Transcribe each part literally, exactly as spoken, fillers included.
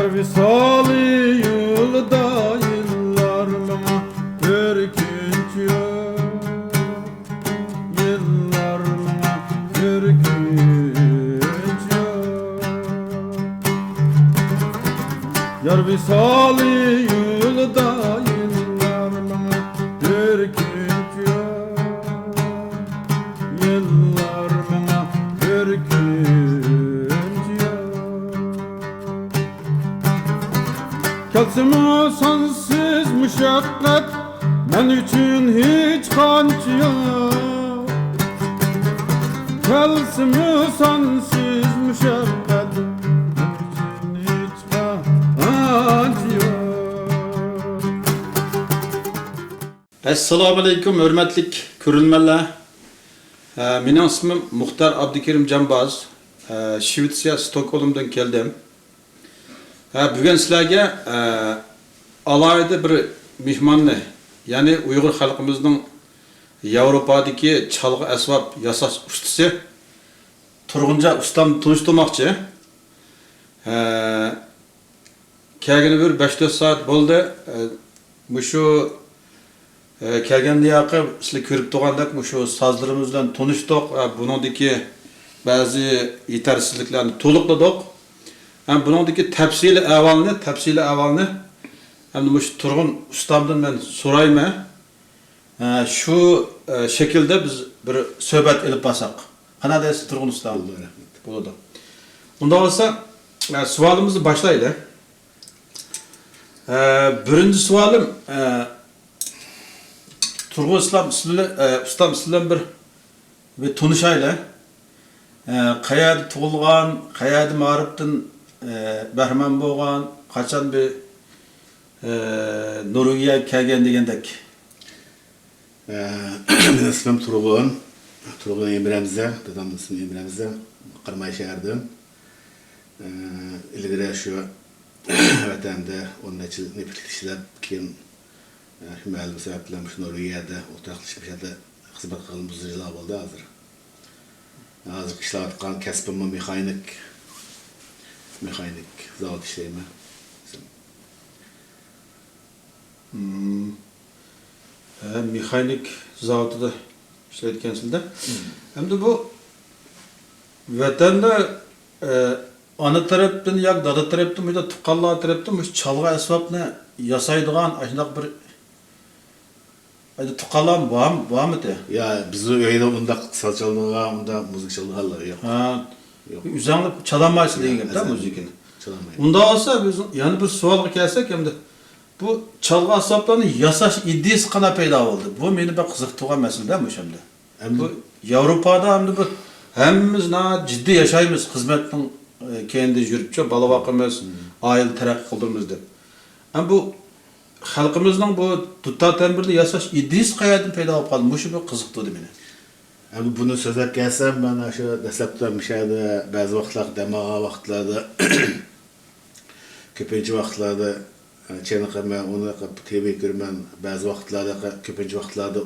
يار ۋىسالى يولىدا يىللار ماڭا بىر كۈنچە يوق. يىللار ماڭا بىر كۈنچە يوق. يار ۋىسالى يولىدا يىللار ماڭا بىر كۈنچە يوق. يىللار ماڭا بىر كۈنچە يوق. كەلسىمۇ سانسىز مۇشەققەت، مەن ئۈچۈن ھېچقانچە يوق. كەلسىمۇ سانسىز مۇشەققەت، مەن ئۈچۈن ھېچقانچە يوق. ئەسسالامۇئەلەيكۇم، ھۆرمەتلىك كۆرۈرمەنلەر. ئە، مېنىڭ ئىسمىم مۇختار ئابدۇكېرىم جامباز. ئە، شىۋېتسىيە ستوكھولمدىن كەلدىم. ئە، بۈگۈن سىلەرگە، ئە، ئالاھىدە بىر مېھماننى، يەنى ئۇيغۇر خەلقىمىزنىڭ ياۋروپادىكى چالغى ئەسۋاب ياساش ئۇستىسى تۇرغۇنجان ئۇستامنى تونۇشتۇرماقچى. ئە، كەلگىنى بىر بەش تۆت سائەت بولدى. ئە، مۇشۇ، ئە، كەلگەندىن ياقى سىلەر كۆرۈپ تۇرغاندەك مۇشۇ سازلىرىمىز بىلەن تونۇشتۇق. ئە، بۇنىڭدىكى بەزى يېتەرسىزلىكلەرنى تولۇقلىدۇق. ھەم بۇنىڭدىكى تەپسىلىي ئەھۋالنى، تەپسىلىي ئەھۋالنى ئەمدى مۇشۇ تۇرغۇن ئۇستامدىن مەن سورايمەن. ئە، شۇ، ئە، شەكىلدە بىز بىر سۆھبەت ئېلىپ بارساق. قانداق دەيسىز، تۇرغۇن ئۇستام؟ بولىدۇ، رەھمەت. بولىدۇ. ئۇنداق بولسا، ئە، سوئالىمىزنى باشلايلى. ئە، بىرىنچى سوئالىم، ئە، تۇرغۇن ئىسلام، سىلى-، ئە، ئۇستام، سىلەر بىلەن بىر، بىر تونۇشايلى. ئە، قەيەردە تۇغۇلغان، قەيەردە مائارىپتىن، ئە، بەھرىمەن بولغان، قاچان بىر، ئە، نورۋېگىيەگە كەلگەن دېگەندەك. ئە، مېنىڭ ئىسمىم تۇرغۇن. تۇرغۇن ئىمرەمزە. دادامنىڭ ئىسمى ئىمرەمزە. قىرماي شەھىرىدىن. ئە، ئىلگىرى شۇ ۋەتەندە ئون نەچچە يىل نېفىتلىكتە ئىشلەپ، كېيىن، ئە، شۇ مەلۇم سەۋەب بىلەن مۇشۇ نورۋېگىيەدە ئوتتۇراقلىشىپ، مۇشۇ يەردە خىزمەت قىلغىلى ئۇزۇن يىللار بولدى ھازىر. ھازىرقى ئىشلەۋاتقان كەسپىممۇ مېخانىك. مېخانىك زاۋۇتتا ئىشلەيمەن. مم. ھە، مېخانىك زاۋۇتىدا ئىشلەيدىكەنسىلەر. مم. ئەمدى بۇ ۋەتەندە، ئە، ئانا تەرەپتىن ياكى دادا تەرەپتىن، بۇ يەردە تۇغقانلار تەرەپتىن مۇشۇ چالغى ئەسۋابنى ياسايدىغان ئاشۇنداق بىر ئەمدى تۇغقانلارمۇ بارمۇ، بارمىدى؟ يا، بىزنىڭ ئۆيدە ئۇنداق ساز چالىدىغان، ئۇنداق مۇزىكا چالىدىغانلار يوق. ھە. يوق. ئۆزۈڭلار چالالمايسىلەر دېگەن گەپتە مۇزىكىنى. چالالمايمەن. ئۇنداق بولسا، بىز يەنە بىر سوئالغا كەلسەك، ئەمدى بۇ چالغى ئەسۋابلارنى ياساش ئىدىيىسى قانداق پەيدا بولدى؟ بۇ مېنى بەك قىزىقتۇرغان مەسىلە مۇشۇ ئەمدى. ئەمدى بۇ ياۋروپادا ئەمدى بۇ ھەممىمىز ناھايىتى جىددىي ياشايمىز، خىزمەتنىڭ، ئە، كەينىدە يۈرۈپچۇ، بالا باقىمىز، مم، ئائىلە تەرەققىي قىلدۇرىمىز دەپ. ئەمدى بۇ خەلقىمىزنىڭ بۇ دۇتار تەمبۇرنى ياساش ئىدىيىسى قەيەردىن پەيدا بولۇپ قالدى؟ مۇشۇ بىر قىزىقتۇردى مېنى. ئەمدى بۇنى سۆزلەپ كەلسەم، مەن ئاشۇ دەسلەپتە مۇشۇ يەردە بەزى ۋاقىتلاردا، دەم ئالغان ۋاقىتلاردا كۆپىنچە ۋاقىتلاردا، ئە، چېنىقىمەن، ئۇنى تېۋىپ كۆرىمەن. بەزى ۋاقىتلاردا، كۆپىنچە ۋاقىتلاردا،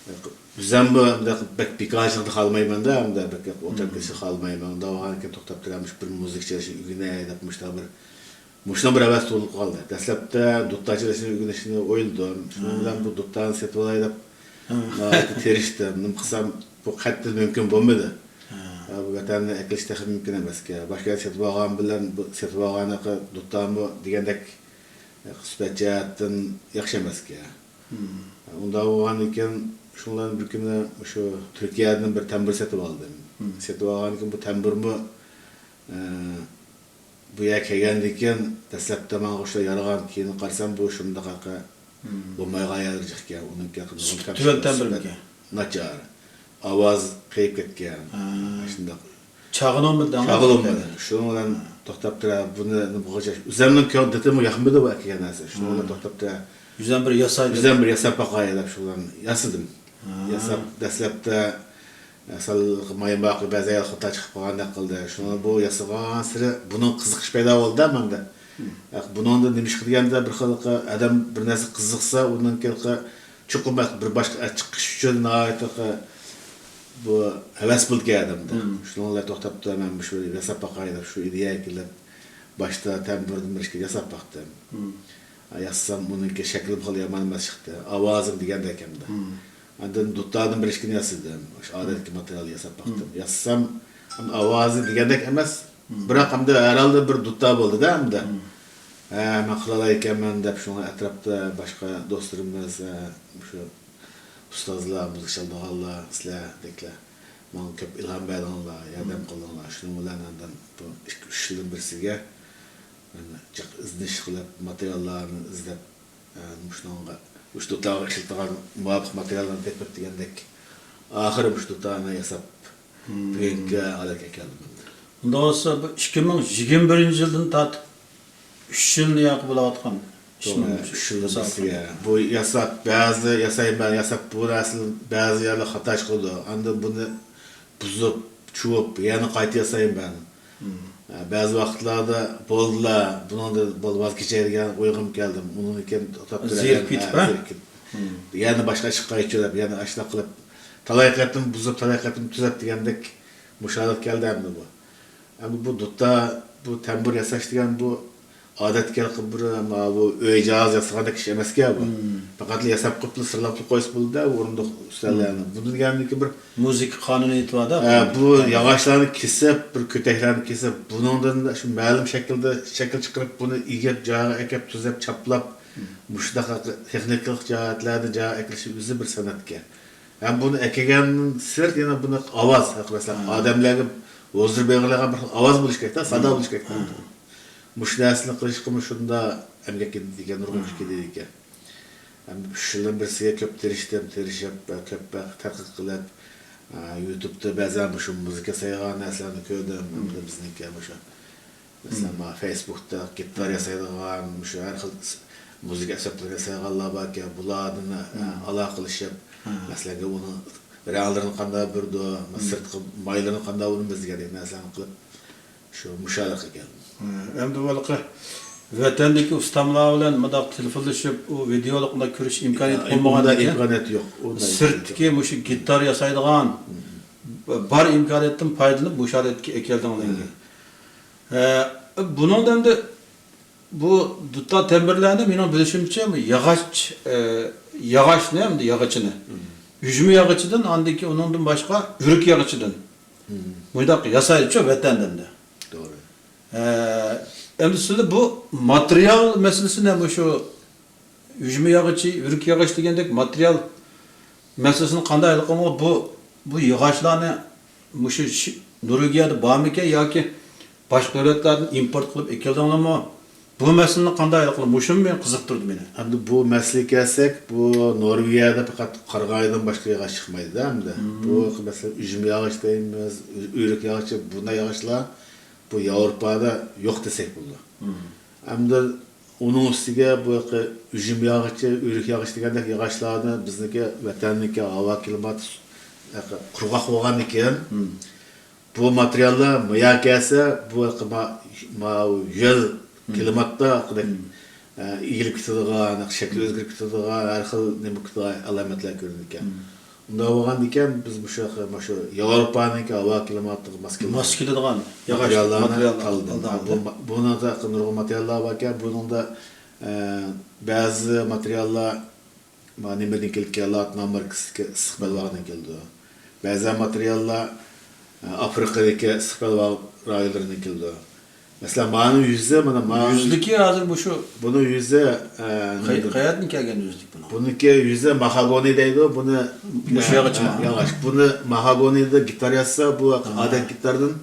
ئە، ئۆزۈممۇ بۇنداق بەك بىكارچىلىقنى خالىمايمەن-دە، ئەمدى بەك ئولتۇرۇپ كېتىشنى خالىمايمەن. ئۇنداق بولغاندىكىن توختاپ تۇرۇپ، مۇشۇ بىر مۇزىكا چېلىشنى ئۆگىنەي دەپ، مۇشۇنداق بىر، مۇشۇنىڭ بىر ھەۋەس تۇغۇلۇپ قالدى. دەسلەپتە دۇتار چېلىشنى ئۆگىنىشنى ئويلىدىم. شۇنىڭ بىلەن بۇ دۇتارنى سېتىۋالاي دەپ ناھايىتى تىرىشتىم. نېمە قىلسام، بۇ قەتئىي مۇمكىن بولمىدى. ھە، بۇ ۋەتەندىن ئەكېلىش تېخى مۇمكىن ئەمەسكەن. باشقا يەردە سېتىۋالغان بىلەن بۇ سېتىۋالغان دۇتارمۇ دېگەندەك سۈپەت جەھەتتىن ياخشى ئەمەسكەن. ئۇنداق بولغاندىكىن، شۇنىڭ بىلەن بىر كۈنى شۇ تۈركىيەدىن بىر تەمبۇر سېتىۋالدىم. سېتىۋالغاندىكىن بۇ تەمبۇرمۇ، ئە، بۇ يەرگە كەلگەندىن كېيىن، دەسلەپتە ماڭا ئوخشاش يارىغان، كېيىن قارىسام، بۇ شۇنداق ھەققى بولمايدىغان يەرلىرى جىقكەن. ئۇنىڭكى ھەققىدە سۈپىتى تۆۋەن تەمبۇرمىكەن؟ ناچار. ئاۋاز قېيىپ كەتكەن. ھە. شۇنداق. چاغلىنالمىدى، چاغلىنالمىدى. شۇنىڭ بىلەن توختاپ تۇرا، بۇنى نېمە قىلغۇچە، ئۆزۈمنىڭ كۆڭۈل دېتىمۇ ياقمىدى بۇ ئەكەلگەن نەرسە. شۇنىڭ بىلەن توختاپ تۇرا. ئۆزۈم بىر ياساي دەپ. ئۆزۈم بىر ياساپ باقاي دەپ شۇ بىلەن ياسىدىم. ھە. ياساپ، دەسلەپتە سەل مايماق بەزى ئايال خاتا چىقىپ قالغاندەك قىلدى. شۇڭا بۇ ياسىغانسېرى بۇنىڭ قىزىقىش پەيدا بولدى مەندە. بۇنىڭدا نېمە ئىش قىلغاندا بىر خىل ئادەم بىر نەرسە قىزىقسا، ئۇنىڭ چوقۇم بىر باشقا چىقىش ئۈچۈن ناھايىتى بۇ ھەۋەس بولىدىكەن ئادەمدە. شۇنىڭ بىلەن توختاپ تۇرۇپ، مەن مۇشۇ ياساپ باقاي دەپ شۇ ئىدىيەگە كېلىپ، باشتا تەمبۇردىن بىر ئىككى ياساپ باقتىم. ياسىسام، ئۇنىڭكى شەكلى بىر خىل يامان ئەمەس چىقتى. ئاۋازىمۇ دېگەندەك ئەمدى. ئاندىن دۇتادىن بىر ئىككىنى ياسىدىم. ئاشۇ ئادەتتىكى ماتېرىيال ياساپ باقتىم. ياسىسام، ئەمدى ئاۋازى دېگەندەك ئەمەس. بىراق ئەمدى ھەر ھالدا بىر دۇتا بولدى-دە ئەمدى. ھە، مەن قىلالايكەنمەن دەپ، شۇڭا ئەتراپتا باشقا دوستلىرىمىز، ھە، شۇ ئۇستازلار، مۇزىكا چالىدىغانلار، سىلەردەكلەر ماڭا كۆپ ئىلھام بەردىڭلار، ياردەم قىلدىڭلار. شۇنىڭ بىلەن ئاندىن بۇ ئىككى، ئۈچ يىلدىن بىرسىگە مەن جىق ئىزدىنىش قىلىپ، ماتېرىياللارنى ئىزدەپ، ئە، مۇشۇنىڭغا، مۇشۇ دۇتاغا ئىشلىتىدىغان مۇۋاپىق ماتېرىياللارنى تېپىپ دېگەندەك، ئاخىرى مۇشۇ دۇتانى ياساپ، بۈگۈنكى ھالەتكە كەلدىم. ئۇنداق بولسا، بۇ ئىككى مىڭ يىگىرمە بىرىنچى يىلدىن تارتىپ ئۈچ يىلنى ياقى بولۇۋاتقان ئىشنىڭ توغرا، ئۈچ يىل ياسالغان. بۇ ياساپ، بەزىلەر ياسايمەن، ياساپ بۇ نەرسىنى بەزى يەرلەر خاتا چىقىدۇ. ئاندىن بۇنى بۇزۇپ، چۇۋۇپ، يەنە قايتا ياسايمەن. ھە، بەزى ۋاقىتلاردا بولدىلا، بۇنىڭدىن بول، ۋاز كېچەي دېگەن ئويغىمۇ كەلدىم. ئۇنىڭدىن كېيىن توختاپ تۇرۇپ، زېرىكىپ كېتىپ، ھە، ھە؟ زېرىكىپ. يەنە باشقا ئىشقا قايتىپ، يەنە ئاشۇنداق قىلىپ، تالاي قېتىم بۇزۇپ، تالاي قېتىم تۈزەپ دېگەندەك مۇشۇ ھالەتكە كەلدى ئەمدى بۇ. ئەمدى بۇ دۇتا، بۇ تەمبۇر ياساش دېگەن بۇ ئادەتتىكى بىر، ماۋۇ ئۆي جاھازى ياسىغاندەك ئىش ئەمەسكەن بۇ. پەقەتلا ياساپ قويۇپلا، سىرلاپلا قويسا بولىدۇ-دە، ئورۇندۇق، ئۈستەللەرنى. بۇنى دېگەندىكى بىر مۇزىكا قانۇنىيىتى بار-دە. ھە، بۇ ياغاچلارنى كېسىپ، بىر كۆتەكلەرنى كېسىپ، بۇنىڭدىن شۇ مەلۇم شەكىلدە شەكىل چىقىرىپ، بۇنى ئېگىپ، جايىغا ئەكەپ، تۈزەپ، چاپلاپ، مۇشۇنداق تېخنىكىلىق جەھەتلەردە جايىغا ئەكىرىش ئۆزى بىر سەنئەتكەن. ھەم بۇنى ئەكەلگەندىن سىرت يەنە بۇنى ئاۋاز ھەققىدە، مەسىلەن، ئادەملەرگە ھۇزۇر بېغىرلىغان بىر ئاۋاز بولۇش كېرەكتە، سادا بولۇش كېرەكتە. مۇشۇ نەرسىنى قىلىشقىمۇ شۇنداق ئەمگەك كېتىدىكەن، نۇرغۇن كۈچ كېتىدىكەن. ھەم ئۈچ يىلدىن بىرسىگە كۆپ تىرىشتىم، تىرىشىپ، كۆپ تەتقىق قىلىپ، يۇتۇبتا بەزەن مۇشۇ مۇزىكا ياسايدىغان نەرسىلەرنى كۆردۈم. ھەمدە بىزنىڭكى مۇشۇ مەسىلەن، مانا فېيسبۇكتا گىتار ياسايدىغان، مۇشۇ ھەر خىل مۇزىكا ئەسۋابلىرى ياسايدىغانلار باركەن، بۇلاردىن ئالاقىلىشىپ، مەسىلەن، ئۇنىڭ رەڭلىرىنى قانداق بېرىدۇ، سىرتقى مايلىرىنى قانداق ئۇرىمىز دېگەندەك نەرسىلەرنى قىلىپ، شۇ مۇشۇ ھالەتكە كەلدىم. ئەمدى بۇ ھېلىقى ۋەتەندىكى ئۇستاملار بىلەن مۇنداق تېلېفونلىشىپ، ئۇ ۋىدېئولۇق مۇنداق كۆرۈش ئىمكانىيىتى بولمىغاندىكىن، ئىمكانىيەت يوق. سىرتتىكى مۇشۇ گىتار ياسايدىغان بار ئىمكانىيەتتىن پايدىلىنىپ، مۇشۇ ھالەتكە كەلدىڭلار. ئە، بۇنىڭدا ئەمدى بۇ دۇتا تەمبۇرلارنى مېنىڭ بىلىشىمچە ياغاچ، ئە، ياغاچنى، ئەمدى ياغىچىنى، ئۈجمە ياغىچىدىن، ئاندىن كېيىن ئۇنىڭدىن باشقا ئۆرۈك ياغىچىدىن مۇنداق ياسايدىچۇ ۋەتەندە ئەمدى. توغرا. ئە، ئەمدى سىلەر بۇ ماتېرىيال مەسىلىسىنى مۇشۇ ئۈجمە ياغىچى، ئۆرۈك ياغاچ دېگەندەك ماتېرىيال مەسىلىسىنى قانداق ھەل قىلغان؟ بۇ، بۇ ياغاچلارنى مۇشۇ شى-، نورۋېگىيەدە بارمىكەن ياكى باشقا دۆلەتلەردىن ئىمپورت قىلىپ ئەكەلدىڭلارمۇ؟ بۇ مەسىلىنى قانداق ھەل قىلغان؟ مۇشۇمۇ مېنى قىزىقتۇردى مېنى. ئەمدى بۇ مەسىلىگە كەلسەك، بۇ نورۋېگىيەدە پەقەت قارىغايدىن باشقا ياغاچ چىقمايدۇ-دە ئەمدى. بۇ، مەسىلەن، ئۈجمە ياغاچ دەيمىز، ئۆ-، ئۆرۈك ياغىچى، بۇنداق ياغاچلار بۇ ياۋروپادا يوق دېسەك بولىدۇ. ئەمدى ئۇنىڭ ئۈستىگە بۇ ياقى ئۈجۈم ياغىچى، ئۆرۈك ياغىچى دېگەندەك ياغاچلارنى بىزنىڭكى ۋەتەننىڭكى ھاۋا كىلىماتى قۇرغاق بولغاندىكىن، بۇ ماتېرىياللار مايا كەلسە، بۇ ياقى ما-، ماۋۇ يۆل كىلىماتتا ئە، ئېگىلىپ كېتىدىغان، شەكلى ئۆزگىرىپ كېتىدىغان، ھەر خىل نېمە كېتىدىغان ئالامەتلەر كۆرۈنىدىكەن. ئۇنداق بولغاندىكىن، بىز مۇشۇ، مۇشۇ ياۋروپانىڭكى ھاۋا كىلىماتىغا ماس كېلىدىغان، ماس كېلىدىغان ياغاچ ماتېرىياللارنى تاللىدىم. بۇ، بۇنىڭدا نۇرغۇن ماتېرىياللار باركەن، بۇنىڭدا، ئە، بەزى ماتېرىياللار مانا نېمىدىن كېلىدىكەن، لاتىن ئامېرىكىسىدىكى ئىسسىق بەلباغدىن كېلىدۇ. بەزى ماتېرىياللار، ئە، ئافرىقىدىكى ئىسسىق بەلباغ رايونلىرىدىن كېلىدۇ. مەسىلەن، مانىڭ يۈزى، مانا، ما-، يۈزلۈكى ھازىر مۇشۇ. بۇنىڭ يۈزى، ئە، قەي-، نېمىدىن؟ قەيەردىن كەلگەن يۈزلۈك بۇنىڭ؟ بۇنىڭكى يۈزى ماھاگونى دەيدۇ، بۇنى، مۇشۇ ياغاچمۇ؟ ئە، ياغاچ. بۇنى ماھاگونىدا گىتار ياسىسا، بۇ ئادەتتىكى گىتاردىن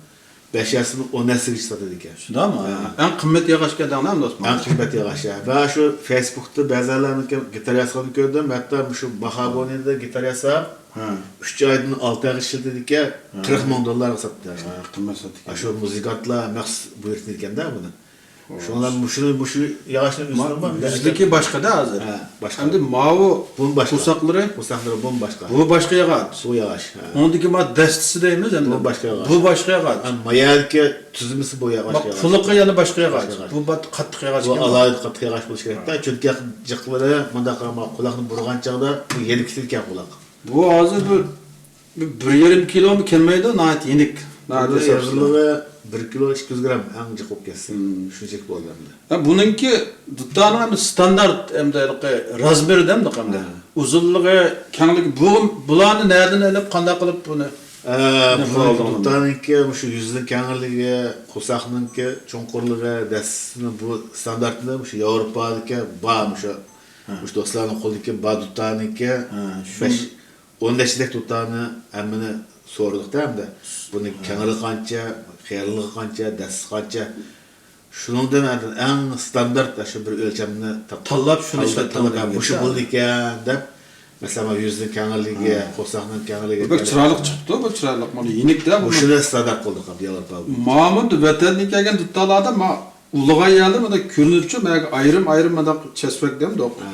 بەش ھەسسىدىن ئون ھەسسىگىچە ساتىدىكەن. شۇنداقمۇ؟ ھە. ئەڭ قىممەت ياغاچكەن دەڭلار، دوستۇم. ئەڭ قىممەت ياغاچ، ھە. ۋە شۇ فېيسبۇكتا بەزىلەرنىڭكى گىتار ياسىغاننى كۆردۈم، ھەتتا مۇشۇ ماھاگونىدا گىتار ياساپ، ھە. ئۈچ ئايدىن ئالتە ئايغىچە ئىشلىتىدىكەن، ھە. قىرىق مىڭ دوللارغا ساتتى. ھە، قىممەت ساتىدىكەن. شۇ مۇزىكانتلار مەخسۇس بۇيرۇتىدىكەندە بۇنى. شۇڭا مۇشۇنى، مۇشۇ ياغاچنى ئۈزمەڭ. يۈزلۈكى باشقىدا ھازىر. ھە، باشقا. ئەمدى ماۋۇ بۇمۇ باشقا. قورساقلىرى؟ قورساقلىرى بۇمۇ باشقا. بۇ باشقا ياغاچ. بۇ ياغاچ، ھە. ئۇنىڭدىكى ما دەستىسى دەيمىز ئەمدى. بۇ باشقا ياغاچ. بۇ باشقا ياغاچ. ھە، مايەدىكى تۈزمىسى بۇ ياغاچ. ما قۇلىقى يەنە باشقا ياغاچ. بۇ بات-، قاتتىق ياغاچ بۇ ئىكەن. ئالاھىدە قاتتىق ياغاچ بولۇشى كېرەكتە. چۈنكى جىقلىرى مۇنداق ما قۇلاقنى بۇرىغان چاغدا بۇ يېنىپ كېتىدىكەن قۇلاق. بۇ ھازىر بىر، بىر، بىر يېرىم كىلومۇ كەلمەيدۇ، ناھايىتى يېنىك. ناھايىتى يېنىك. بىر كىلو ئىككى يۈز گرام ئەڭ جىق بولۇپ كەتسە. مم. شۇنچىلىك بولدى ئەمدى. ھە، بۇنىڭكى دۇتارنىڭ ئەمدى ستاندارت ئەمدى ھېلىقى رازمېرى دەمدۇق ئەمدى. ھە. ئۇزۇنلۇقى، كەڭلىكى، بۇ، بۇلارنى نەدىن ئېلىپ، قانداق قىلىپ بۇنى؟ ئە، نېمە بۇ قىلىۋالدىڭىز؟ دۇتارنىڭكى مۇشۇ يۈزنىڭ كەڭلىكى، قورساقنىڭكى چوڭقۇرلۇقى، دەستىنىڭ بۇ ستاندارتىنى مۇشۇ ياۋروپادىكى بار، مۇشۇ، ھە. مۇشۇ دوستلارنىڭ قولىدىكى بار دۇتارنىڭكى ھە، شۇ بەش ئون نەچچىدەك دۇتارنى ھەممىنى سورىدۇقتا ئەمدى. بۇنىڭ ھە. كەڭلىكى قانچە، قېلىنلىقى قانچە، دەستىسى قانچە. شۇنىڭدىن ئەڭ ستاندارت شۇ بىر ئۆلچەمنى تاپ-، تاللاپ، شۇنى تاللاپ، ئىشلەتكەن تاللاپ، مۇشۇ بولىدىكەن دەپ، مەسىلەن، يۈزنىڭ كەڭلىكى، ھە. قورساقنىڭ كەڭلىكى، بەك چىرايلىق چىقىپتۇ، بۇ چىرايلىق. مانا يېنىكتە بۇ. مۇشۇنى ستاندارت قىلدۇق ياۋروپا بويىچە. مانا بۇ ۋەتەندىن كەلگەن دۇتارلاردا ما ئۇلىغان يەردە مانا كۆرۈنۈپچۇ، مانا ئايرىم ئايرىم مانا چەسپەك دەمدۇق. ھە.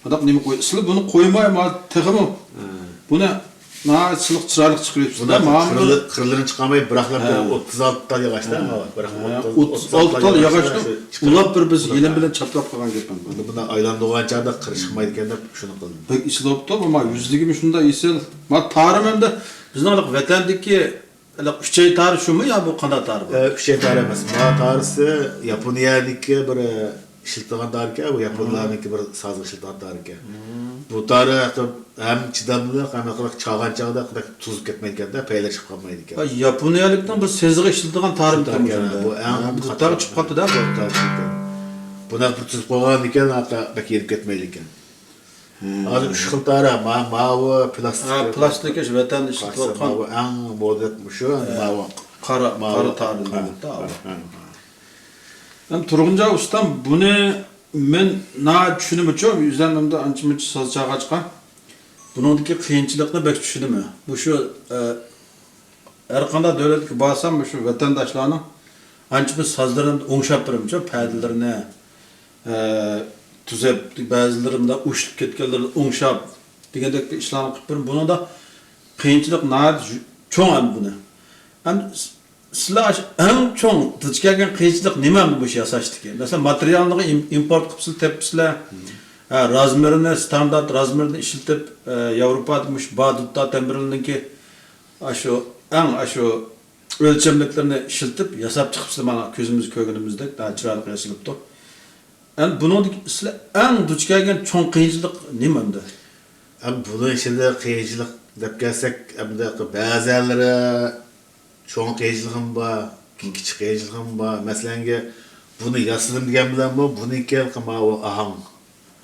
مانا نېمە قوي-، سىلى بۇنى قويماي، ما تېخىمۇ ھە. بۇنى ناھايىتى سىلىق، چىرايلىق چىقىرىۋېتىپسىز-دە، بۇنى مانا قىرلىرى، قىرلىرىنى چىقارماي، بىراقلا ھە. ئوتتۇز ئالتە تال ياغاچتا، ھە. بىراق ھە. ئوتتۇز، ئوتتۇز ئالتە تال ياغاچنى ئۇلاپ بىر بىز يېنىم بىلەن چاپلاپ قالغان گەپ. بۇنى، بۇنى ئايلاندۇرغان چاغدا قىرىشقا بولمايدىكەن دەپ شۇنى قىلدىم. بەك ئېسىل بوپتۇ، بۇ ما يۈزلۈكىمۇ شۇنداق ئېسىل. ما تارىم ئەمدى بىزنىڭ ۋەتەندىكى ئۈچەي تارى شۇمۇ يا بۇ قانداق تارى بۇ؟ ئە، ئۈچەي تارى ئەمەس. ما تارىسى ياپونىيەدىكى بىر، ئە، ئىشلىتىدىغان تارىكەن، بۇ ياپونلارنىڭكى بىر سازغا ئىشلىتىدىغان تارىكەن. مم. بۇ تارى ھەم چىداملىق، ھەم چالغان چاغدا توزۇپ كەتمەيدىكەن-دە، پەيلىرى چىقىپ قالمايدىكەن. ھە، ياپونىيەلىكنىڭ بىر سېزىغا ئىشلىتىدىغان تارى بۇ ئەڭ ھە، بۇ تارى چىقىپ قاپتۇ-دە، بۇ. بۇنى بىر تۈزۈپ قويغاندىكىن بەك يېنىپ كەتمەيدىكەن. ھە. ھازىر ئۈچ خىل تارى، ما-، ماۋۇ پىلاستىك. ھە، پىلاستىك، ۋەتەندە ئىشلىتىۋاتقان. ماۋۇ ئەڭ مودېل مۇشۇ، ھە. ماۋۇ. قارا، ماۋۇ. قارا تارى. ھە، ھە. ئەمدى تۇرغۇنجان ئۇستام، بۇنى مەن ناھايىتى چۈشىنىمەنچۇ، ئۆزۈم ئەمدى ئانچە-مۇنچە ساز چالغاچقا. بۇنىڭدىكى قىيىنچىلىقنى بەك چۈشىنىمەن. مۇشۇ، ئە، ھەر قانداق دۆلەتكە بارسام، مۇشۇ ۋەتەنداشلارنىڭ ئانچە بىر سازلىرىنى ئوڭشاپ بېرىمەنچۇ، پەدىلىرىنى، ئە، تۈزەپ، بەزىلىرى مۇنداق ئۇششۇپ كەتكەنلىرىنى ئوڭشاپ دېگەندەك بىر ئىشلارنى قىلىپ بېرىمەن. بۇنىڭدا قىيىنچىلىق ناھايىتى چوڭ ئەمدى بۇنى. ئەمدى سىلەر ئاشۇ ئەڭ چوڭ دۇچ كەلگەن قىيىنچىلىق نېمە ئەمدى مۇشۇ ياساشتىكى؟ مەسىلەن، ماتېرىيالنى ئىم-، ئىمپورت قىلىپسىلەر، تېپىپسىلەر. ھە، رازمېرىنى، ستاندارت رازمېرىنى ئىشلىتىپ، ئە، ياۋروپادا مۇشۇ بار دۇتار تەمبىرلىرىنىڭكى ئاشۇ ئەڭ ئاشۇ ئۆلچەملىكلىرىنى ئىشلىتىپ ياساپ چىقىپسىلەر، مانا كۆزىمىز كۆرگىنىمىزدەك، ناھايىتى چىرايلىق ياسىلىپتۇ. ئەمدى بۇنىڭدىكى سىلەر ئەڭ دۇچ كەلگەن چوڭ قىيىنچىلىق نېمە ئەمدى؟ ئەمدى بۇنىڭ ئىچىدە قىيىنچىلىق دەپ كەلسەك، ئەمدى بەزىلىرى چوڭ قىيىنچىلىقىمۇ بار، كىچىك قىيىنچىلىقىمۇ بار. مەسىلەنگە، بۇنى ياسىدىم دېگەن بىلەنمۇ، بۇنىڭكى ماۋۇ ئاھاڭ.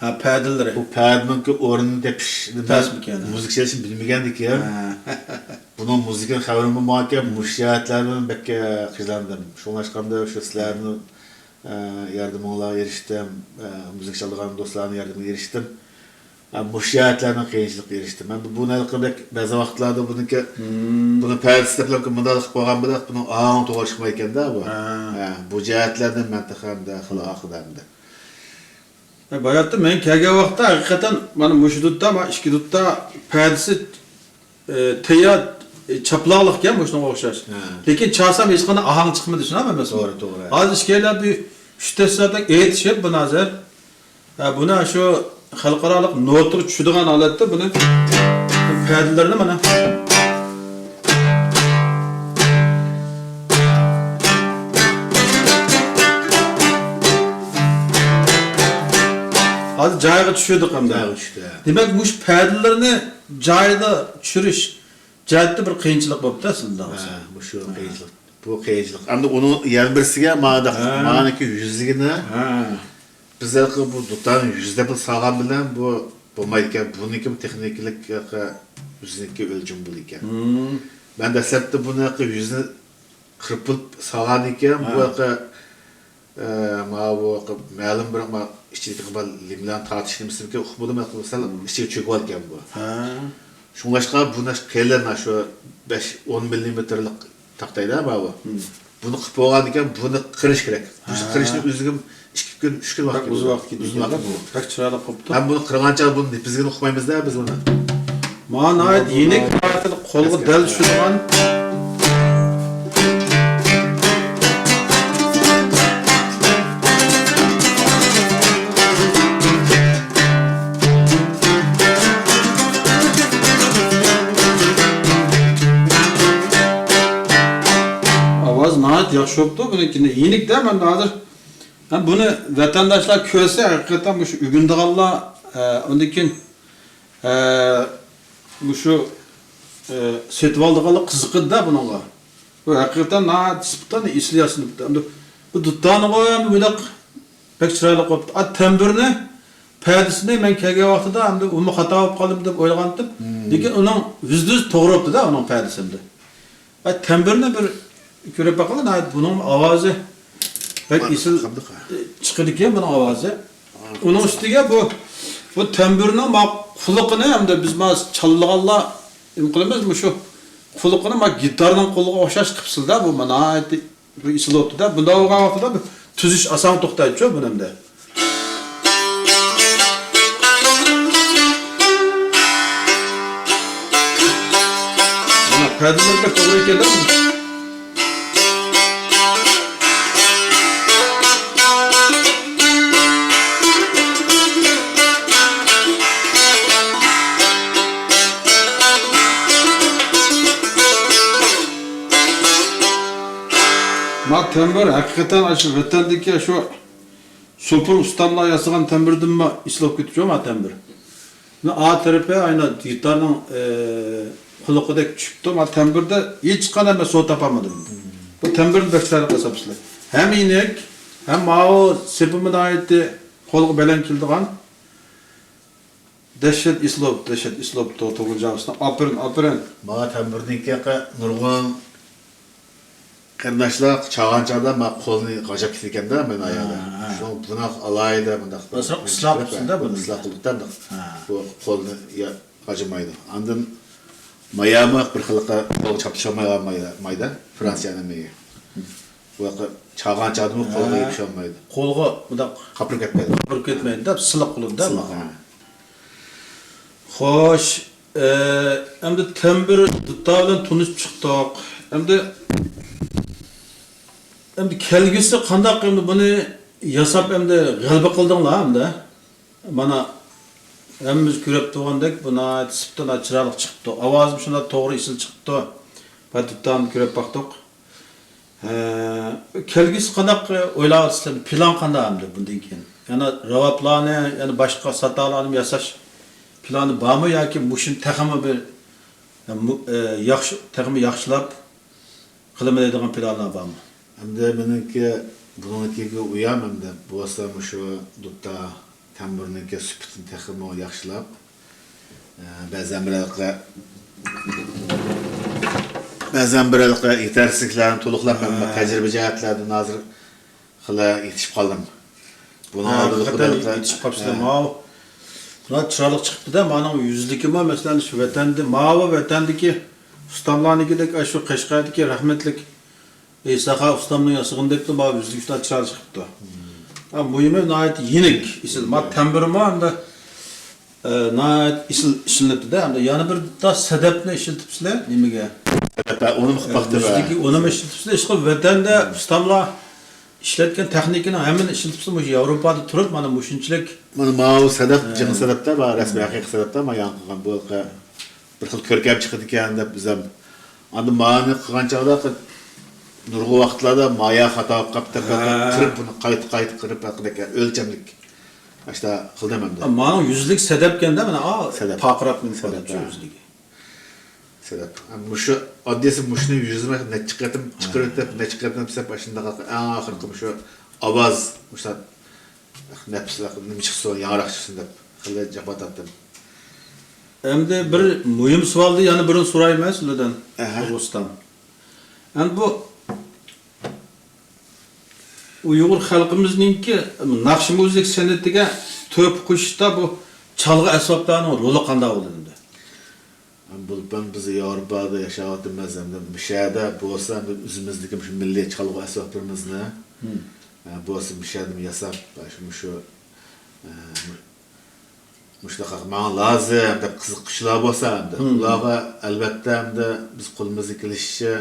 ھە، پەدىلىرى. بۇ پەدىنىڭكى ئورنىنى تېپىش، نېمە، تەسمىكەن. مۇزىكا چېلىشنى بىلمىگەندىكىن. ھە. بۇنىڭ مۇزىكىنىڭ خەۋىرىمۇ باركەن، مۇشۇ جەھەتلەردىن بەك قىينالدىم. شۇڭلاشقاندا شۇ سىلەرنىڭ، ئە، ياردىمىڭلارغا ئېرىشتىم، ئە، مۇزىكا چالىدىغان دوستلارنىڭ ياردىمىگە ئېرىشتىم. ئە، مۇشۇ جەھەتلەردىن قىيىنچىلىققا ئېرىشتىم. مەن بۇ، بۇنى ھېلىقىدەك بەزى ۋاقىتلاردا بۇنىڭكى، مم. بۇنى پەدىسى دەپلا مۇنداق قىلىپ قويغان بىلەن، بۇنىڭ ئاڭى توغرا چىقمايدىكەن-دە بۇ. ھە. ھە، بۇ جەھەتلەردىن مەن تېخى ئەمدى خېلى ئارقىدا ئەمدى. ئە، باياتتا مەن كەلگەن ۋاقىتتا ھەقىقەتەن مانا مۇشۇ دۇتتا، مانا ئىككى دۇتتا پەدىسى، ئە، تەييار، ئە، چاپلاڭلىقكەن مۇشۇنىڭغا ئوخشاش. ھە. لېكىن چالسام ھېچقانداق ئاھاڭ چىقمىدى، شۇنداقمۇ ئەمەسمۇ؟ توغرا، توغرا. ھازىر ئىككىيلەن بىر ئۈچ دەسسەدەك ئېيتىشىپ بۇنى ھازىر. ھە، بۇنى شۇ خەلقئارالىق نوتىغا چۈشىدىغان ھالەتتە بۇنى پەدىلىرىنى مانا. ھازىر جايىغا چۈشۈردۇق ئەمدى. جايىغا چۈشتى، ھە. دېمەك، مۇشۇ پەدىلىرىنى جايىدا چۈشۈرۈش جەھەتتە بىر قىيىنچىلىق بوپتۇ ئەسلىدە. ھە، مۇشۇ قىيىنچىلىق. بۇ قىيىنچىلىق. ئەمدى ئۇنىڭ يەنە بىرسىگە مانا، ھە. مانىكى يۈزلۈكىنى. ھە. بىز ھېلىقى بۇ دۇتارنى يۈزلەپ سالغان بىلەن بۇ بولمايدىكەن. بۇنىڭكى تېخنىكىلىق ھېلىقى يۈزنىڭكى ئۆلچىمى بولىدىكەن. مم. مەن دەسلەپتە بۇنى ھېلىقى يۈزنى قىرىپ بولۇپ سالغاندىكىن بۇ ھە. ھېلىقى، ئە، ماۋۇ مەلۇم بىر ما-، ئىچىدىكى بىر لىملارنى تارتىش نېمىسىمىكىن ئۇقمىدىم، ھېلىقى سەل مم. ئىچىگە چۆكۈۋالغان بۇ. ھە. شۇڭلاشقا بۇنى قېلىن، شۇ بەش، ئون مىللىمېتىرلىق تاختايدا بارغۇ. مم. بۇنى قىلىپ بولغاندىكىن بۇنى قىرىش كېرەك. بۇ ھە. قىرىشنى ئۆزىگە ئىككى كۈن، ئۈچ كۈن ۋاقىت بەك ئۇزۇن كېتىدۇ. ۋاقىت كېتىدۇ. ئۇزۇن ۋاقىت كېتىدۇ. بەك چىرايلىق بوپتۇ. ھەم بۇنى قىرغان چاغدا بۇنى نېپىزىگىنى ئۇقمايمىز-دە بىز بۇنى. مانا ناھايىتى يېنىك، قولغا دەل چۈشىدىغان. ئاۋاز ناھايىتى ياخشى بوپتۇ، بۇنىڭكىنى يېنىكتە مەن ھازىر. ھە، بۇنى ۋەتەنداشلار كۆرسە، ھەقىقەتەن مۇشۇ ئۆگىنىدىغانلار، ئە، ئۇندىن كېيىن، ئە، مۇشۇ، ئە، سېتىۋالىدىغانلار قىزىقىدىدە بۇنىڭغا. بۇ ھەقىقەتەن ناھايىتى سىپتا، ئېسىل ياسىنىپتۇ. ئەمدى بۇ دۇتارنىغۇ ئەمدى بۇنداق بەك چىرايلىق بوپتۇ. ئا، تەمبۇرنى، پەدىسىنى مەن كەلگەن ۋاقتىدا ئەمدى ئۇمۇ خاتا بولۇپ قالدىمۇ دەپ ئويلىغانتىم. لېكىن ئۇنىڭ يۈزدە يۈز توغرا بوپتۇ-دە، ئۇنىڭ پەدىسى ئەمدى. ئا، تەمبۇرنى بىر كۆرۈپ باقىلا، ناھايىتى بۇنىڭ ئاۋازى بەك ئېسىل، ئە، چىقىدىكەن بۇنىڭ ئاۋازى. ئۇنىڭ ئۈستىگە بۇ، بۇ تەمبۇرنىڭ ما قۇلىقىنى ھەمدە بىز ما چالىدىغانلار نېمە قىلىمىز، مۇشۇ قۇلىقىنى ما گىتارنىڭ قۇلىقىغا ئوخشاش قىپسىلدا، بۇ ما ناھايىتى بۇ ئېسىل بوپتۇ-دە، بۇنداق بولغان ۋاقتىدا بۇ تۈزۈش ئاسان توختايدۇ-چۇ بۇنى ئەمدى. مانا پەدىلىرى بەك توغرا ئىكەن-دە. ما تەمبۇر ھەقىقەتەن ئاشۇ ۋەتەندىكى شۇ سوپۇر ئۇستاملار ياسىغان تەمبۇردىنمۇ ئېسىل بولۇپ كېتىپتۇ ما تەمبۇر. مانا ئا تەرىپى ئاينا گىتارنىڭ، ئى، قۇلىقىدەك چۈشۈپتۇ. ما تەمبۇردا ھېچقانداق مەن سودا تاپالمىدىم. بۇ تەمبۇرنى بەك چىرايلىق ياساپسىلەر. ھەم يېنىك، ھەم ماۋۇ سېپىمۇ ناھايىتى قولغا بەلەن كېلىدىغان. دەھشەت ئېسىل بوپتۇ، دەھشەت ئېسىل بوپتۇ، تۇغۇلجان ئۇستا. ئاپىرىن، ئاپىرىن. ماڭا تەمبۇردىن كېيىن نۇرغۇن قېرىنداشلار چالغان چاغدا ما قولنى غاجاپ كېتىدىكەن-دە، مانا ئاياللار. ھە، ھە. شۇنىڭ بۇناق ئالاھىدە مۇنداق بۇ ئىسلاھ قىلسۇن-دە بۇنى. ئىسلاھ قىلدۇق-دە مۇنداق. ھە. بۇ قولنى يا-، غاجىمايدۇ. ئاندىن مايامۇ بىر خىلقى قولغا چاپلىشالمايدۇ، مايدا، مايدا، فرانسىيە نېمىگە. بۇ ياققا چالغان چاغدىمۇ قولغا ھە. يېپىشالمايدۇ. قولغا مۇنداق قاپىرىپ كەتمەيدۇ. قاپىرىپ كەتمەيدۇ-دە، سىلىق بولىدۇ-دە. سىلىق، ھە. خوش، ئە، ئەمدى تەمبۇر دۇتار بىلەن تونۇشۇپ چىقتۇق. ئەمدى، ئەمدى كەلگۈسى قانداق، ئەمدى بۇنى ياساپ، ئەمدى غەلىبە قىلدىڭلار، ئەمدى. مانا، ھەممىمىز كۆرۈپ تۇرغاندەك، بۇ ناھايىتى سىپتا، چىرايلىق چىقىپتۇ. ئاۋازىمۇ شۇنداق توغرا، ئېسىل چىقىپتۇ. بۇ دۇتارنى كۆرۈپ باقتۇق. ھە، كەلگۈسى قانداق ئويلاۋاتىسىلەر؟ پىلان قانداق ئەمدى بۇندىن كېيىن؟ يەنە راۋابلارنى، يەنە باشقا ساتالارنى ياساش پىلانى بارمۇ ياكى مۇشۇنى تېخىمۇ بىر، مۇ-، ئە، ياخشى، تېخىمۇ ياخشىلاپ قىلىمەن دەيدىغان پىلانلار بارمۇ؟ ئەمدى مېنىڭكى بۇنىڭكىگە ئۇيام ئەمدى بولسا مۇشۇ دۇتار تەمبۇرنىڭكى سۈپىتىنى تېخىمۇ ياخشىلاپ، ئە، بەزەن بىر ھېلىقى، بەزەن بىر ھېلىقى يېتەرسىزلىكلەرنى تولۇقلاپ، ھە. مەن تەجرىبە جەھەتلەردىن ھازىر خېلى يېتىشىپ قالدىم. بۇنىڭ ھە، ئالدىدا ھەقىقەتەن خۇدايلىقى، يېتىشىپ قاپسىلەر. ھە. ماۋۇ، مانا چىرايلىق چىقىپتۇ-دە، مانىڭ يۈزلۈكىمۇ، مەسىلەن، شۇ ۋەتەندە، ماۋۇ ۋەتەندىكى ئۇستاملارنىڭكىدەك، ئاشۇ قەشقەردىكى رەھمەتلىك ئېيساخان ئۇستامنىڭ ياسىغىنىدەكلا ماۋۇ يۈزلۈك شۇنداق چىرايلىق چىقىپتۇ. ھە، مۇھىمى ناھايىتى يېنىك، ئېسىل. ما تەمبۇرمۇ ئەمدى، ئە، ناھايىتى ئېسىل ئىشلىنىپتۇ-دە. ئەمدى يەنە بىر داس سەدەپنى ئىشلىتىپسىلەر نېمىگە؟ سەدەپ، ئۇنىمۇ قىلىپ باقتىم. يۈزلۈكى ئۇنىمۇ ئىشلىتىپسىلەر. ئىشقىلىپ ۋەتەندە ئۇستاملار ئىشلەتكەن تېخنىكىنىڭ ھەممىنى ئىشلىتىپسىلەر. مۇشۇ ياۋروپادا تۇرۇپ مانا مۇشۇنچىلىك. مانا ماۋۇ سەدەپ، ھە. جىڭ سەدەپتە بار، رەسمىي ھەقىقىي سەدەپتە، ما ياڭقىغان بۇ بىر خىل كۆركەم چىقىدىكەن دەپ بىز ھەم. ئاندىن مانى قىلغان چاغدا نۇرغۇن ۋاقىتلاردا مايا خاتا بولۇپ قاپتۇ، ھە. قىرىپ، بۇنى قايتا، قايتا قىرىپ، ھەقىدەك ئۆلچەملىك ئاشتا قىلدىم ئەمدى. مانىڭ يۈزلۈك سەدەپكەندە، مانا، ئا، سەدەپ. پارقىراپ سەدەپ، ھە. يۈزلۈكى. سەدەپ. مۇشۇ ئاددىيسى مۇشۇنى يۈزىمە نەچچە قېتىم چىقىرىۋېتىپ، نەچچە قېتىم دېسەم، شۇنداق ئەڭ ئاخىرقى مۇشۇ ئاۋاز، مۇشۇ نەپىسراق نېمە چىقسۇن، ياڭراق چىقسۇن دەپ خېلى جاپا تارتتىم. ئەمدى بىر مۇھىم سوئالنى يەنە بىرنى سورايمەن سىلەردىن، ئەھە. ئۇستام. ئەمدى بۇ ئۇيغۇر خەلقىمىزنىڭكى ناخشا مۇزىكا سەنئىتىگە تۆھپە قوشۇشتا بۇ چالغۇ ئەسۋابلارنىڭ رولى قانداق بولىدۇ ئەمدى؟ بولۇپمۇ بىز ياۋروپادا ياشاۋاتىمىز، ئەمدى مۇشۇ يەردە بولسا، ئەمدى ئۆزىمىزنىڭكى مۇشۇ مىللىي چالغۇ ئەسۋابلىرىمىزنى، مم. ئە، بولسا مۇشۇ يەردىمۇ ياساپ، شۇ، مۇشۇ، ئە، مۇ-، مۇشۇنداق ماڭا لازىم دەپ قىزىققۇچىلار بولسا، ئەمدى مم. ئۇلارغا ئەلۋەتتە ئەمدى بىز قولىمىزدىن كېلىشىچە،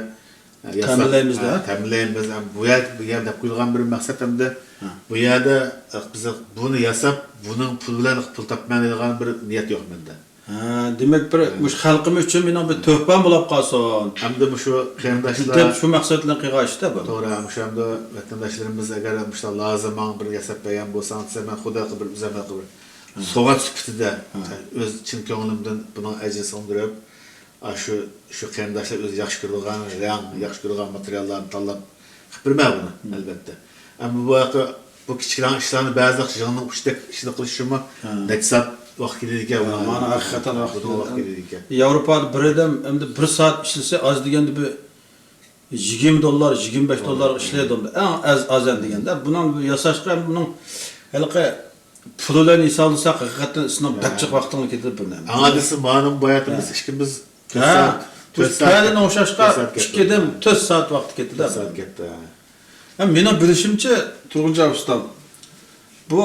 ئە، ياساپ، تەمىنلەيمىز-دە. ئە، تەمىنلەيمىز. ئەمدى بۇ يەر، بۇ يەر دەپ قويۇلغان بىر مەقسەت ئەمدى ھە. بۇ يەردە، ئە، بىز بۇنى ياساپ، بۇنىڭ پۇل بىلەن پۇل تاپمايدىغان بىر نىيەت يوق مەندە. ھە، دېمەك، بىر مۇشۇ خەلقىم ئۈچۈن مېنىڭ بىر تۆھپەم بولاپ قالسۇن. ئەمدى مۇشۇ قېرىنداشلار دەپ شۇ مەقسەت بىلەن قىلغان ئىش-دە بۇ. توغرا، مۇشۇ ئەمدى ۋەتەنداشلىرىمىز ئەگەر مۇشۇنداق لازىم ماڭا بىر ياساپ بەرگەن بولساڭ دېسە، مەن خۇدايغا بىر ئۆزۈمگە بىر سوۋغات سۈپىتىدە، ھە، ئۆز چىن كۆڭلۈمدىن بۇنىڭ ئەجرىنى سىڭدۈرۈپ، ئاشۇ، شۇ قېرىنداشلار ئۆزى ياخشى كۆرىدىغان رەڭ، ياخشى كۆرىدىغان ماتېرىياللارنى تاللاپ قىلىپ بېرىمەن بۇنى، ئەلۋەتتە. ئەمما بۇ ياقى، بۇ كىچىككىنە ئىشلارنى بەزىدە يىڭنىڭ ئۇچىدەك ئىشنى قىلىش ئۈچۈنمۇ نەچچە سائەت ۋاقىت كېتىدىكەن بۇنىڭ. مانا ھەقىقەتەن ۋاقىت كېتىدىكەن. ياۋروپادا بىر ئادەم ئەمدى بىر سائەت ئىشلىسە، ئاز دېگەندە بىر يىگىرمە دوللار، يىگىرمە بەش دوللارغا ئىشلەيدۇ ئەڭ ئاز، ئاز ئەمدى دېگەندە. بۇنىڭ ياساشقا بۇنىڭ ھېلىقى پۇل بىلەن ھېسابلىساق، ھەقىقەتەن سېنىڭ بەك جىق ۋاقتىڭنى كېتىرىپ بىر نېمە. ئاڭا دېسە، مانىڭ باياتىمىز ئىككىمىز تۆت سائەت، تۆت سائەت، تۆت سائەت كەتتى. ئىككى دەم تۆت سائەت ۋاقتى كەتتى-دە. تۆت سائەت كەتتى، ھە. ھە، مېنىڭ بىلىشىمچە، تۇرغۇنجان ئۇستام، بۇ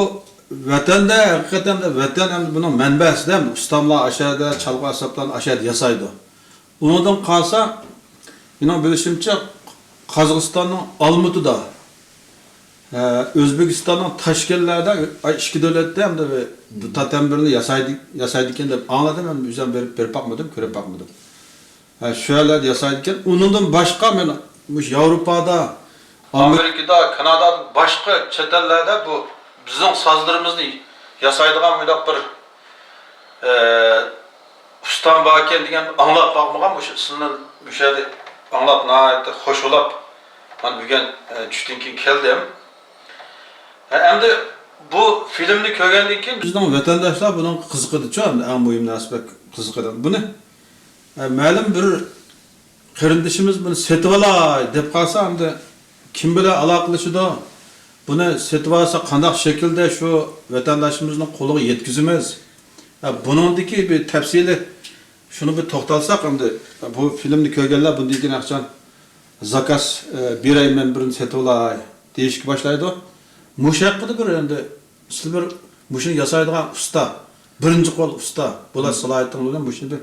ۋەتەندە، ھەقىقەتەن ۋەتەن ئەمدى بۇنىڭ مەنبەسىدە ئۇستاملار ئاشۇ يەردە، چالغۇ ئەسۋابلارنى ئاشۇ يەردە ياسايدۇ. ئۇنىڭدىن قالسا، مېنىڭ بىلىشىمچە، قازاقىستاننىڭ ئالمۇتىدا، ھە، ئۆزبېكىستاننىڭ تاشكەنتلەردە، ئاي، ئىككى دۆلەتتە ئەمدى بۇ دۇتا تەمبىرنى ياسايدۇ، ياسايدىكەن دەپ ئاڭلىدىم، ئەمدى ئۆزۈم بېرىپ، بېرىپ باقمىدىم، كۆرۈپ باقمىدىم. ھە، شۇ يەرلەردە ياسايدىكەن. ئۇنىڭدىن باشقا مەن مۇشۇ ياۋروپادا، ئامېرىكىدا، كانادادىن باشقا چەت ئەللەردە بۇ بىزنىڭ سازلىرىمىزنى ياسايدىغان مۇنداق بىر، ئە، ئۇستام باركەن دېگەن ئاڭلاپ باقمىغان، مۇشۇ ئىسىمنى مۇشۇ يەردە ئاڭلاپ ناھايىتى خوش بولاپ، مانا بۈگۈن، ئە، چۈشتىن كېيىن كەلدىم. ھە، ئەمدى بۇ فىلىمنى كۆرگەندىن كېيىن بىزنىڭ ۋەتەنداشلار بۇنىڭغا قىزىقىدىچۇ، ئەمدى ئەڭ مۇھىم نەرسە بەك قىزىقىدۇ. بۇنى، ئە، مەلۇم بىر قېرىندىشىمىز بۇنى سېتىۋالاي دەپ قالسا، ئەمدى كىم بىلەن ئالاقىلىشىدۇ؟ بۇنى سېتىۋالسا قانداق شەكىلدە شۇ ۋەتەنداشىمىزنىڭ قولىغا يەتكۈزىمىز؟ ھە، بۇنىڭدىكى بىر تەپسىلىي شۇنى بىر توختالساق ئەمدى، بۇ فىلىمنى كۆرگەنلەر بۇندىن كېيىن ھەرقاچان زاكاز، ئە، بېرەي، مەن بىرنى سېتىۋالاي دېيىشكە باشلايدۇ. مۇشۇ ھەققىدە بىر ئەمدى سىلەر بىر مۇشۇنى ياسايدىغان ئۇستا، بىرىنچى قول ئۇستا بولۇش سالاھىيىتىڭلار بىلەن مۇشۇنى بىر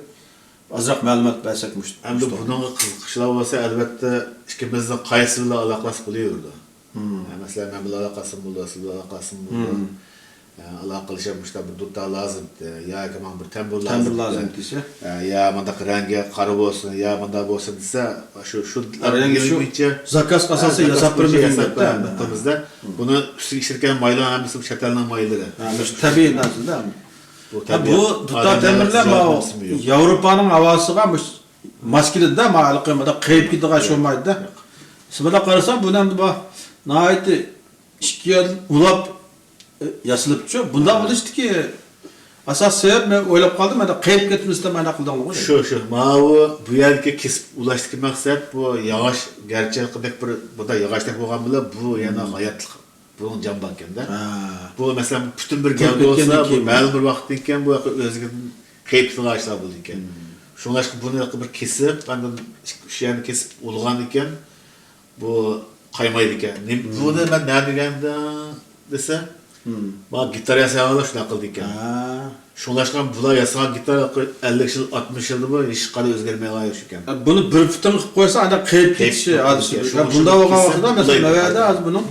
ئازراق مەلۇمات بەرسەك مۇشۇ. ئەمدى بۇنىڭغا قىزىققۇچىلار بولسا، ئەلۋەتتە، ئىككىمىزنىڭ قايسى بىلەن ئالاقىلاشسا بولۇۋېرىدۇ. ھە، مەسىلەن، مەن بىلەن ئالاقىلاشسىمۇ بولىدۇ، سىز بىلەن ئالاقىلاشسىمۇ بولىدۇ. ھە، ئالاقىلىشىپ مۇشۇنداق بىر دۇتا لازىم، ياكى ماڭا بىر تەمبۇر لازىم، تەمبۇر لازىم دېسە. ھە، يا مۇنداق رەڭگى قارا بولسۇن، يا مۇنداق بولسۇن دېسە، شۇ، شۇ رەڭگى شۇ بويىچە، زاكاز ئاساسىدا ياساپ بېرىمىز دەيمىز-دە. بۇنى ئۈستىگە ئىشلەتكەن مايلار ھەممىسى چەت ئەلنىڭ مايلىرى. ھە، مۇشۇ تەبىئىي نەرسە-دە. بۇ تەبىئىي. بۇ دۇتا تەمبۇرلار ياۋروپانىڭ ھاۋاسىغا مۇشۇ ماس كېلىدۇ-دە، مانا ھېلىقى مۇنداق قېيىپ كېتىدىغان ئىش بولمايدۇ-دە. ياق. سىز مۇنداق قارىساڭ، بۇنى ئەمدى بۇ ناھايىتى ئىككى يەردىن ئۇلاپ، ئە، ياسىلىپچۇ. بۇنداق بولۇشتىكى ئاساسىي سەۋەب، مەن ئويلاپ قالدىم، مانا قېيىپ كەتمىسىدە مانا قىلدىڭلىغۇ. شۇ، شۇ. ماۋۇ بۇ يەردىكى كېسىپ ئۇلاشتىكى مەقسەت، بۇ ياغاچ، گەرچە بىردەك بىر، بۇنداق ياغاچتەك بولغان بىلەن، بۇ يەنە ھاياتلىق، بۇنىڭ جان باركەن-دە. ھە. بۇ، مەسىلەن، پۈتۈن بىر گەۋدە بولسا، بۇ مەلۇم بىر ۋاقىتتىن كېيىن بۇ ئۆزىگە قېيىپ كېتىدىغان ئىشلار بولىدىكەن. شۇڭلاشقا بۇنى بىر كېسىپ، ئاندىن شۇ يەرنى كېسىپ ئۇلىغان ئىكەن، بۇ قايمايدىكەن. نېمە، بۇنى مەن نەدە ئۆگەندىم دېسە، مانا گىتار ياسايدىغانلار شۇنداق قىلىدىكەن. ھە. شۇڭلاشقا بۇلار ياسىغان گىتار ئەللىك يىل، ئاتمىش يىلدا بۇ ھېچقانداق ئۆزگەرمەيدىغان ئىش ئىكەن. بۇ، بۇنى بىر پۈتۈن قىلىپ قويسا، ئاندىن قېيىپ كېتىشى ھادىسە. شۇ، بۇنداق بولغان ۋاقىتتا، مەسىلەن، مەۋەدە ھازىر بۇنىڭ،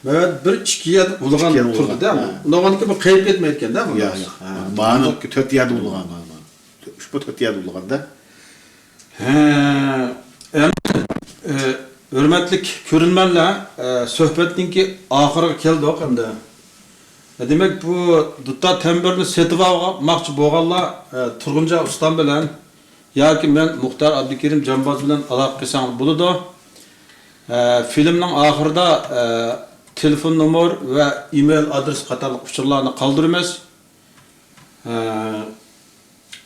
مەۋەدە بىر ئىككى يەر ئۇلىغان تۇردى-دە. ئۇنداق بولغاندىكىن بۇ قېيىپ كەتمەيدىكەن-دە بۇ. ياق، ياق. مانا تۆت يەردە ئۇلىغان، مانا. ئۇشبۇ تۆت يەردە ئۇلىغان-دە. ھە، ئەمدى، ئە، ھۆرمەتلىك كۆرۈرمەنلەر، ئە، سۆھبەتنىڭكى ئاخىرىغا كەلدۇق ئەمدى. دېمەك، بۇ دۇتا تەمبۇرنى سېتىۋالماقچى بولغانلار، ئە، تۇرغۇنجان ئۇستام بىلەن ياكى مەن مۇختار ئابدۇكېرىم جامباز بىلەن ئالاقە قىلساڭلار بولىدۇ. ئە، فىلىمنىڭ ئاخىرىدا، ئە، تېلېفون نومۇر ۋە ئىمېيل ئادرېس قاتارلىق ئۇچۇرلارنى قالدۇرىمىز. ئە،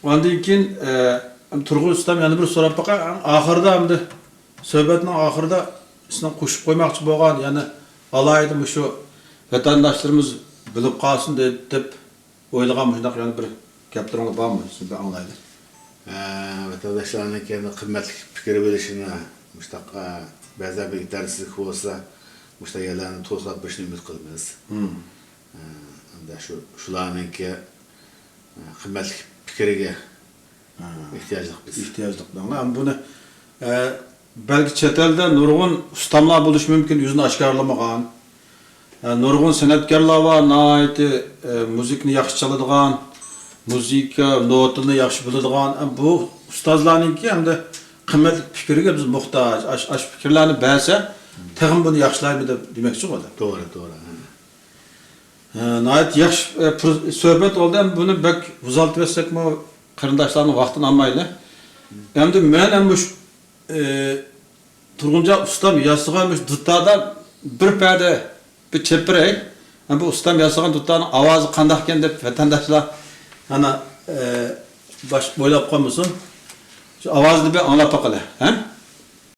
ئاندىن كېيىن، ئە، تۇرغۇن ئۇستام يەنە بىر سوراپ باقاي. ئاخىرىدا ئەمدى سۆھبەتنىڭ ئاخىرىدا سىزنىڭ قوشۇپ قويماقچى بولغان، يەنە ئالاھىدە مۇشۇ ۋەتەنداشلىرىمىز بىلىپ قالسۇن دەپ، دەپ ئويلىغان مۇشۇنداق يەنە بىر گەپلىرىڭىز بارمۇ؟ سىزدىن ئاڭلايلى. ھە، ۋەتەنداشلارنىڭكى يەنە قىممەتلىك پىكىر بېرىشىنى، مۇشۇنداق، ئە، بەزىدە بىر يېتەرسىزلىك بولسا، مۇشۇنداق يەرلەرنى تولۇقلاپ بېرىشىنى ئۈمىد قىلىمىز. ھە، ئەمدى شۇ، شۇلارنىڭكى، ئە، قىممەتلىك پىكرىگە ئېھتىياجلىق بىز. ئېھتىياجلىق. مانا بۇنى، ئە، بەلكى چەت ئەلدە نۇرغۇن ئۇستاملار بولۇشى مۇمكىن، ئۆزىنى ئاشكارىلىمىغان. ئە، نۇرغۇن سەنئەتكارلار بار، ناھايىتى، ئە، مۇزىكىنى ياخشى چالىدىغان، مۇزىكا نوتىنى ياخشى بىلىدىغان، بۇ ئۇستازلارنىڭكى ھەمدە قىممەتلىك پىكرىگە بىز موھتاج. ئاش، ئاش پىكىرلەرنى بەرسە، تېخىمۇ بۇنى ياخشىلايمىز دەپ دېمەكچى بولدى. توغرا، توغرا. ھە، ناھايىتى ياخشى، ئە، پۇر-، سۆھبەت بولدى. ئەمدى بۇنى بەك ئۇزارتىۋەتسەكمۇ، قېرىنداشلارنىڭ ۋاقتىنى ئالمايلى. ئەمدى مەن ھەم مۇشۇ، ئە، تۇرغۇنجان ئۇستام ياسىغان مۇشۇ دۇتاردا بىر پەدە بىر چېلىپ بېرەي. ھەم بۇ ئۇستام ياسىغان دۇتارنىڭ ئاۋازى قانداقكەن دەپ ۋەتەنداشلار ئەنە، ئە، باش ئويلاپ قالمىسۇن. شۇ ئاۋازىنى بىر ئاڭلاپ باقىلى، ھە؟